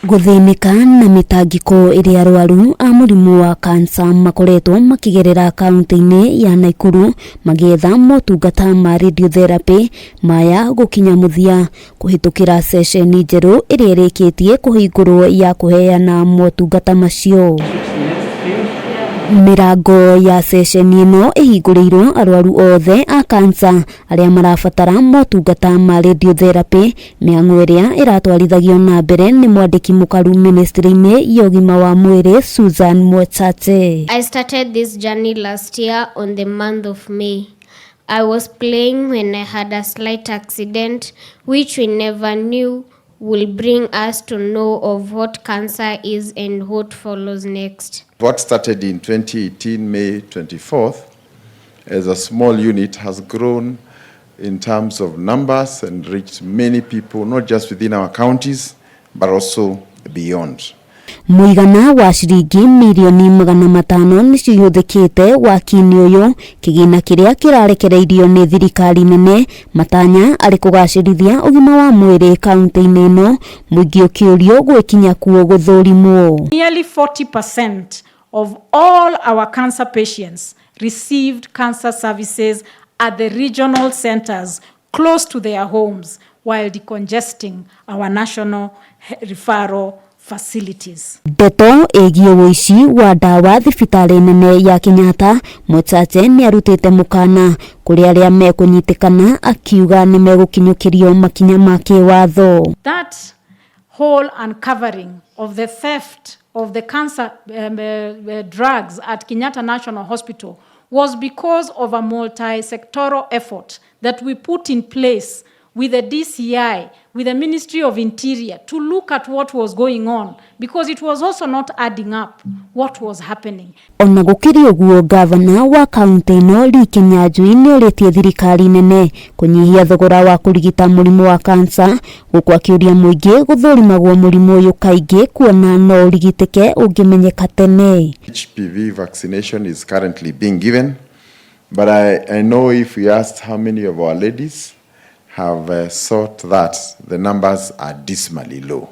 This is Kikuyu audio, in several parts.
Gũthĩnĩka na mĩtangĩko ĩrĩa arwaru a mũrimũ wa kansa makoretwo makĩgerera kaunti-inĩ ya Naikuru magĩetha motungata ma radiotherapy maya gũkinya mũthia kũhĩtũkĩra ceceni njerũ ĩrĩa ĩrĩkĩtie kũhingũrwo ya kũheana motungata macio. Mĩrango ya ceceni ĩno ĩhingũrĩirwo arwaru othe a kansa arĩa marabatara motungata ma radiotherapy, mĩhang'o ĩrĩa ĩratwarithagio na mbere nĩ mwandĩki mũkaru ministry-inĩ ya ũgima wa mwĩrĩ Susan Mwachache. I started this journey last year on the month of May. I was playing when I had a slight accident, which we never knew will bring us to know of what cancer is and what follows next. What started in 2018, May 24th, as a small unit has grown in terms of numbers and reached many people, not just within our counties, but also beyond. Mũigana wa ciringi mirioni 500 nĩcio ihũthĩkĩte waki-inĩ ũyũ, kĩgĩna kĩrĩa kĩrarekereirio nĩ thirikari nene, matanya arĩ kũgacĩrithia ũgima wa mwĩrĩ kaunti-inĩ ĩno, mũingĩ ũkĩũrio gwĩkinya kuo gũthũrimwo. Nearly 40% of all our cancer patients received cancer services at the regional centers close to their homes while decongesting our national referral facilities. Ndeto ĩgiĩ ũici wa ndawa thibitarĩ nene ya Kenyatta, Mwachache nĩ arutĩte mũkana kũrĩ arĩa mekũnyitĩkana, akiuga nĩ megũkinyũkĩrio makinya ma kĩwatho. That whole uncovering of the theft of the cancer drugs at Kenyatta National Hospital was because of a multi-sectoral effort that we put in place with the DCI, with the Ministry of Interior, to look at what was going on, because it was also not adding up what was happening. Ona gũkĩrĩ ũguo, ngavana wa kaunti ĩno Lee Kinyanjui nĩ orĩtie thirikari nene kũnyihia thogora wa kũrigita mũrimũ wa kansa, gũkũ akĩũria mũingĩ gũthũrimagwo mũrimũ ũyũ kaingĩ kuona no ũrigitĩke ũngĩmenyeka tene. HPV vaccination is currently being given, but I know if we asked how many of our ladies have sought that, the numbers are dismally low.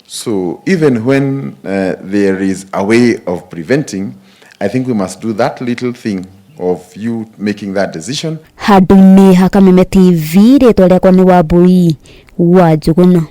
So even when there is a way of preventing, I think we must do that little thing of you making that decision. Handũ-inĩ ha Kameme TV, rĩtwa rĩakwa nĩ Wambui wa Njũgũna.